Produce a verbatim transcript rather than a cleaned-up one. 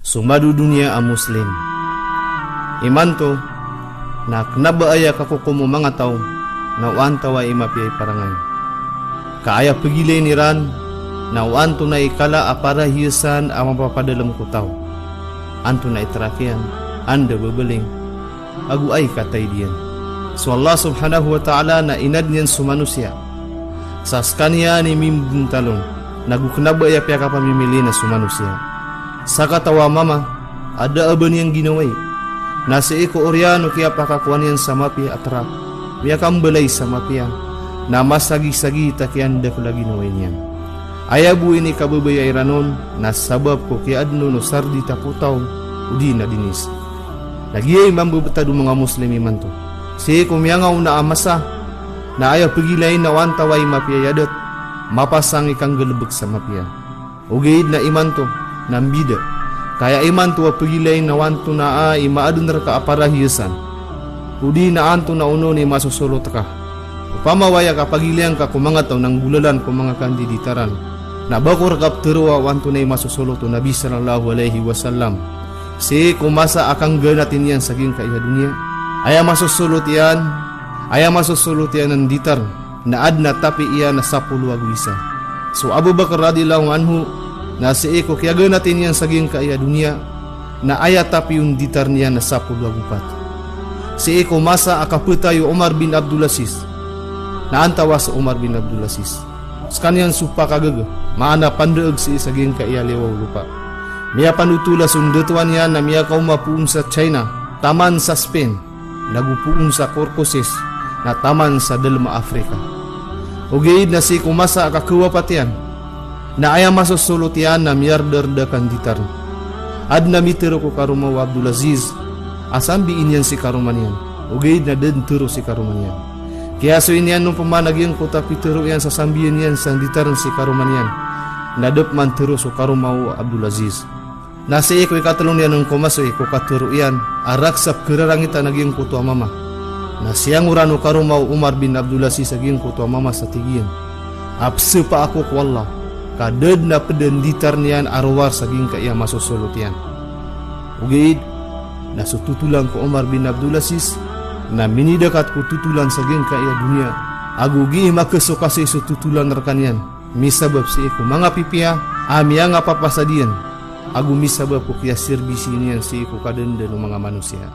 So madodoniya a Muslim. Imanto na kna ba aya kakokom o manga taw na o antawaa i mapiya i parangay. Ka aya pagilayn iran na o antonaa i kala a parahiyasan a mapapadalm ko taw. Antonaa i trak iyan, anda babaling, ago aya i kataid iyan. So Allah subhanahu wa ta'ala na inadn iyan so manosiya sa skaniyan i mimbontal on, nago kna ba aya piyakapamimili na so manosiya. Sakataw a mama a da a ba niyan ginawai, na sii ko oriyan o kiyapakakowa niyan sa mapiya a trak, miyakambalay sa mapiya, na masagisagi ta kiyandakl a ginawai niyan. Aya bo inikababaya iran on na sabap ko kiyaadn on o sardita ko taw odi na dinis. Na giya i mambebetad o manga Muslim imanto. Sii ko miyangaona a masa na aya pagilayn na o antawaa i mapiya i adat, mapasang i kanggalebek sa mapiya. Ogaid na imanto na mbida. Ka aya imanto a pagilayn na o antonaa i maadn rka a parahiyasan, odi na antonaa onon i masosolot ka. Opama o aya kapagilayn ka ko manga taw na nggolalan ko manga kandiditaran, na ba ko rka ptharoa o antonaa i masosolot o Nabi sallallahu alaihi wasallam sii ko masa a kangganati niyan sa giyangkaya doniya. Aya masosolot iyan, aya masosolot iyan a nditar na adn a tapi iyan a sapolo ago isa. So Abu Bakar radhiyallahu anhu na sii ko kiyaganati niyan sa giyangkaya doniya na aya tapi o nditar niyan na sapolo ago pat. Sii ko masa a kapatay o Umar bin Abdul Aziz, na antawaa so Umar bin Abdul Aziz, skaniyan so pakagaga, maana pandaag sii sa giyangkaya liyawaw o lopa. Miyapanotola so ndatoan iyan na miyakaoma poon sa China, taman sa Spain, nago poon sa Caucasus, na taman sa dalm a Africa. Ogaid na sii ko masa a kakawapat iyan na aya masosolot iyan na miyardarda ka nditar. Adn a mitharo ko karoma o Abdul Aziz a sambiin iyan si karoma niyan. Ogaid na da dn tharo si karoma niyan. Kiyasoy niyan opama na giyangkoto a pitharo iyan sa sambian iyan sa nditar si karoma niyan, na da pman tharo so karoma o Abdul Aziz. Na sii ko ikatlo niyan on komasoy ko katharo iyan a rakhs a pkhararangitan a giyangkoto a mama, na siyangoran o karoma o Umar bin Abdul Aziz a giyangkoto a mama sa tig iyan a pzapa ako ko Allah ka da dn a pd a nditar niyan a rowar sa giyangkaya masosolot iyan. Ogaid na so totolan ko Umar bin Abdul Aziz na minidakat ko totolan sa giyangkaya doniya, ago gii makasokasi so totolan rkaniyan, misabap sii ko manga pipiya a miyangapapasad iyan, ago misabap ko kiyaserbisi niyan sii ko kadandan o manga manosiya.